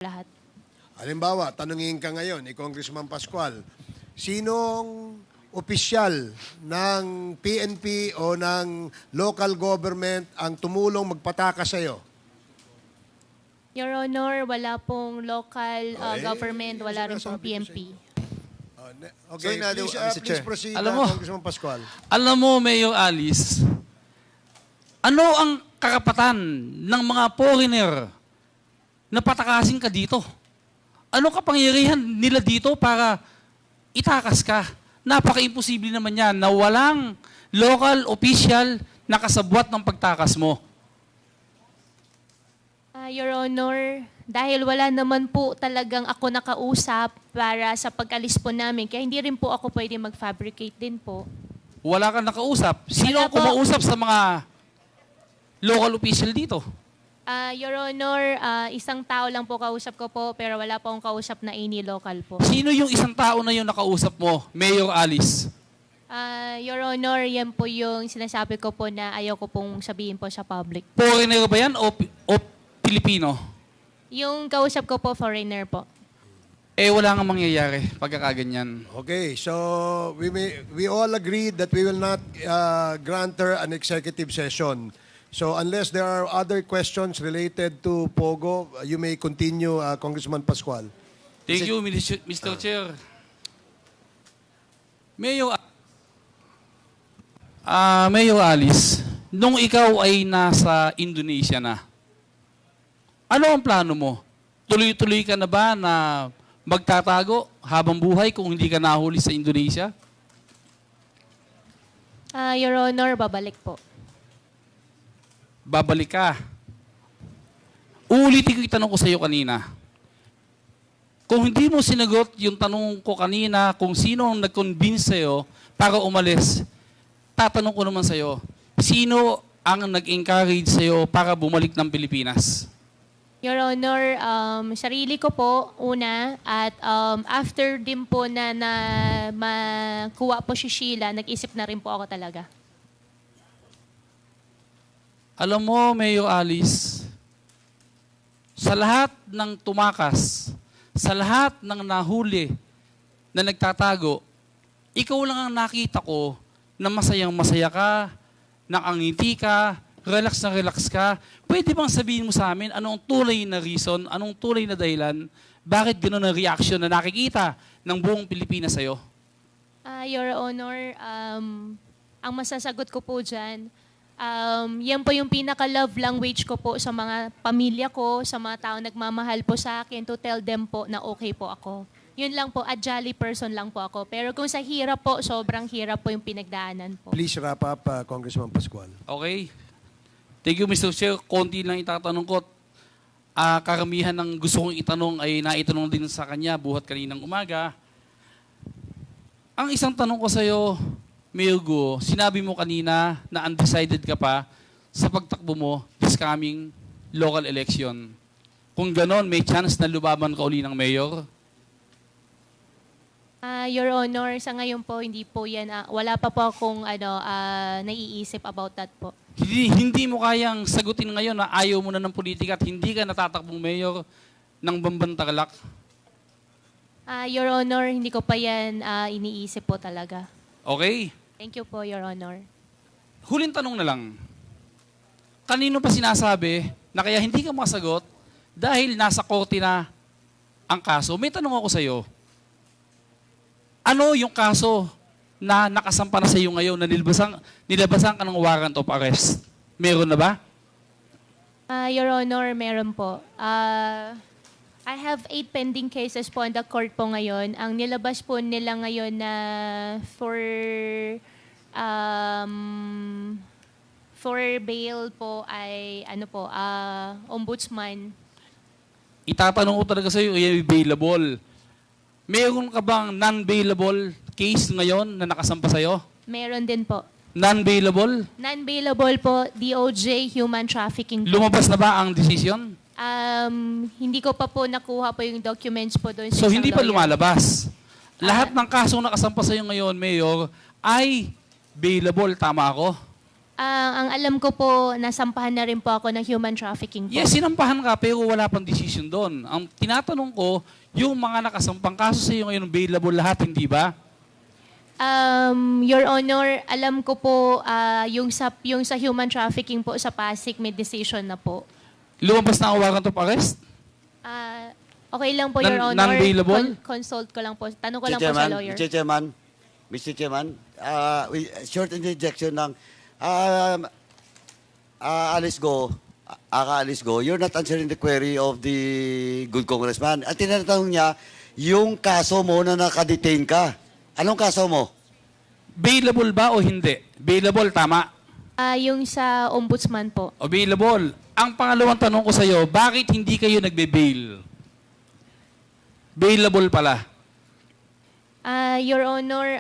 lahat. Halimbawa, tanungin ka ngayon ni Congressman Pascual, sinong opisyal ng PNP o ng local government ang tumulong magpataka sa iyo? Your Honor, wala pong local government, wala rin pong sinasabi ko PNP. Okay, So, in other- please, Mr. please Chair. proceed, Alam mo, Congressman Pascual. Alam mo, Mayor Alice, ano ang karapatan ng mga foreigner na patakasin ka dito? Ano kapangyarihan nila dito para itakas ka? Napaka-imposible naman yan na walang local official na kasabwat ng pagtakas mo. Your Honor, dahil wala naman po talagang ako nakausap para sa pag-alis po namin, kaya hindi rin po ako pwede mag-fabricate din po. Wala kang nakausap. Sino Wala ang po. kumausap sa mga local official dito? Your Honor, isang tao lang po kausap ko po, pero wala po akong kausap na any local po. Sino yung isang tao na yung nakausap mo, Mayor Alice? Your Honor, yan po yung sinasabi ko po na ayaw ko pong sabihin po sa public. Foreigner ba yan o Pilipino? Yung kausap ko po, foreigner po. Eh, wala nga mangyayari pagkakaganyan. Okay, so we all agreed that we will not grant her an executive session. So unless there are other questions related to Pogo, you may continue, Congressman Pascual. Thank you, Mr. Chair. Mayor Alice, nung ikaw ay nasa Indonesia na, ano ang plano mo? Tuloy-tuloy ka na ba na magtatago habang buhay kung hindi ka nahuli sa Indonesia? Your Honor, babalik po. Babalik ka. Uulitin ko yung tanong ko sa iyo kanina. Kung hindi mo sinagot yung tanong ko kanina kung sino ang nag-convince sa'yo para umalis, tatanong ko naman sa'yo, sino ang nag-encourage sa'yo para bumalik ng Pilipinas? Your Honor, sarili ko po una at after din po na makuha po si Sheila, nag-isip na rin po ako talaga. Alam mo, Mayor Alice, sa lahat ng tumakas, sa lahat ng nahuli na nagtatago, ikaw lang ang nakita ko na masayang-masaya ka, nakangiti ka, relax na relax ka. Pwede bang sabihin mo sa amin anong tunay na reason, anong tunay na dahilan, bakit gano'n ang reaction na nakikita ng buong Pilipinas sa'yo? Your Honor, ang masasagot ko po dyan, yan po yung pinaka-love language ko po sa mga pamilya ko, sa mga tao nagmamahal po sa akin, to tell them po na okay po ako. Yun lang po, a jolly person lang po ako. Pero kung sa hirap po, sobrang hirap po yung pinagdaanan po. Please wrap up, Congressman Pascual. Okay. Thank you, Mr. Chair. Konti lang itatanong ko. Karamihan ng gusto kong itanong ay naitanong din sa kanya buhat kaninang umaga. Ang isang tanong ko sa iyo, Mayor Guo, sinabi mo kanina na undecided ka pa sa pagtakbo mo this coming local election. Kung ganon, may chance na lubaban ka uli ng mayor? Your Honor, sa ngayon po, hindi po yan, wala pa po akong naiisip about that po. Hindi mo kayang sagutin ngayon na ayaw mo na ng politika at hindi ka natatakbong mayor ng Bambantarlac? Your Honor, hindi ko pa yan iniisip po talaga. Okay. Thank you po, Your Honor. Huling tanong na lang. Kanino pa sinasabi na kaya hindi ka masagot dahil nasa korte na ang kaso? May tanong ako sa iyo. Ano yung kaso na nakasampa na sa iyo ngayon na nilabasan ka ng warrant of arrest? Meron na ba? Your Honor, meron po. I have 8 pending cases po in the court po ngayon. Ang nilabas po nila ngayon na for bail po ay ombudsman. Itatanong ko talaga sa iyo, ay available. Meron ka bang non-bailable case ngayon na nakasampa sa iyo? Meron din po. Non-bailable? Non-bailable po, DOJ, human trafficking po. Lumabas na ba ang decision? Hindi ko pa po nakuha po yung documents po doon. So, sa hindi isang pa lawyer. lumalabas. Lahat ng kasong nakasampa sa iyo ngayon, Mayor, ay bailable. Tama ako? Ang alam ko po, nasampahan na rin po ako ng human trafficking po. Yes, sinampahan ka pero wala pang decision doon. Ang tinatanong ko, yung mga nakasampang kaso sa iyo ngayon, available lahat, hindi ba? Your Honor, alam ko po yung sa human trafficking po sa Pasig may decision na po. Lumabas na ang warrant of arrest? Okay lang po, Your Honor. Non-bailable? Consult ko lang po. Tanong ko lang po sa lawyer. Mr. Chairman, short interjection ng Alice Go, Alice Go, you're not answering the query of the good congressman. At tinatanong niya, yung kaso mo na nakadetain ka. Anong kaso mo? Bailable ba o hindi? Bailable, tama. Yung sa ombudsman po. Available. Ang pangalawang tanong ko sa iyo, bakit hindi kayo nagbe-bail? Bailable pala. Your Honor,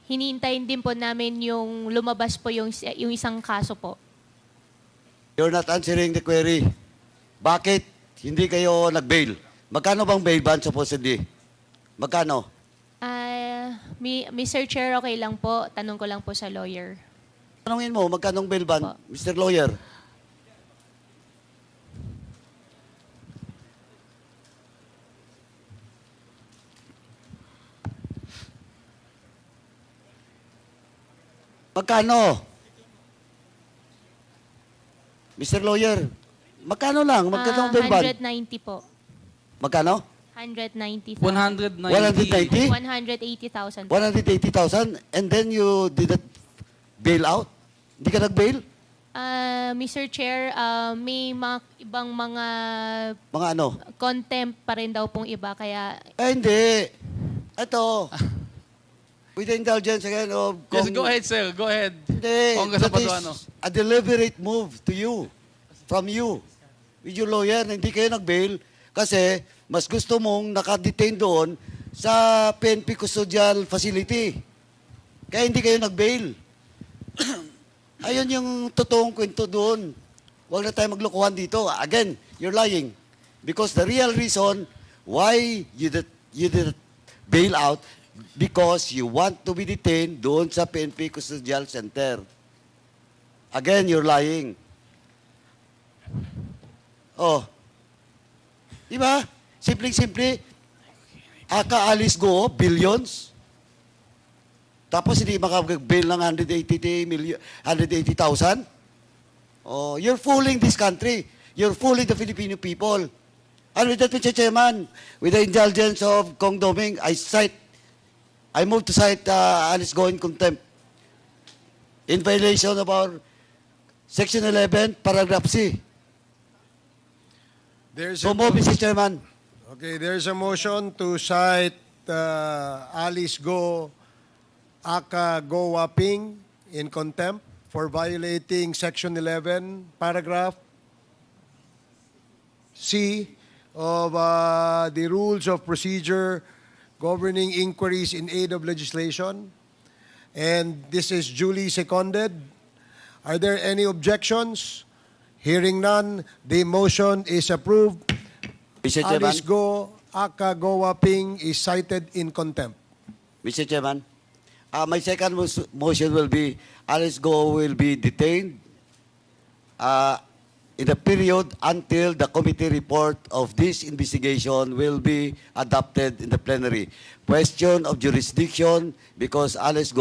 hinihintayin din po namin yung lumabas po yung isang kaso po. You're not answering the query. Bakit hindi kayo nag-bail? Magkano bang bail ban supposedly? Magkano? Mr. Chair, okay lang po. Tanong ko lang po sa lawyer. Tanungin mo, magkano bail ban, Po. Mr. Lawyer? Magkano? Mr. Lawyer, magkano lang? Magkano bail ban? 190 po. Magkano? 190,000. 190. 190? 180,000 po. 180,000? And then you did not bail out? Hindi ka nag-bail? Mr. Chair, may ibang mga Mga ano? contempt pa rin daw pong iba. Kaya Hindi. Ito. With the indulgence again of... Yes, go ahead, sir. Go ahead. Hindi. Congressman That is Paduano. a deliberate move to you. From you. With your lawyer, na hindi kayo nag-bail kasi mas gusto mong nakadetain doon sa PNP Custodial Facility. Kaya hindi kayo nag-bail. Ayun yung totoong kwento doon. Huwag na tayo maglokohan dito. Again, you're lying. Because the real reason why you did bail out because you want to be detained doon sa PNP Custodial Center. Again, you're lying. Oh. Di ba? Simpleng-simple. Alice Go, billions. Tapos hindi makapag-bail ng 180,000? Oh, you're fooling this country. You're fooling the Filipino people. And with that, Mr. Chairman, with the indulgence of Kong Doming, I move to cite Alice Go in contempt. In violation of our Section 11, Paragraph C. There's So move, Mr. Chairman. Okay, there's a motion to cite Alice Go, Aka Go Waping in contempt for violating Section 11, Paragraph C of the Rules of Procedure governing inquiries in aid of legislation. And this is duly seconded. Are there any objections? Hearing none, the motion is approved. Mr. Chairman. Alice Go, Aka Go Waping is cited in contempt. Mr. Chairman, my second motion will be Alice Go will be detained in the period until the committee report of this investigation will be adopted in the plenary. Question of jurisdiction because Alice Go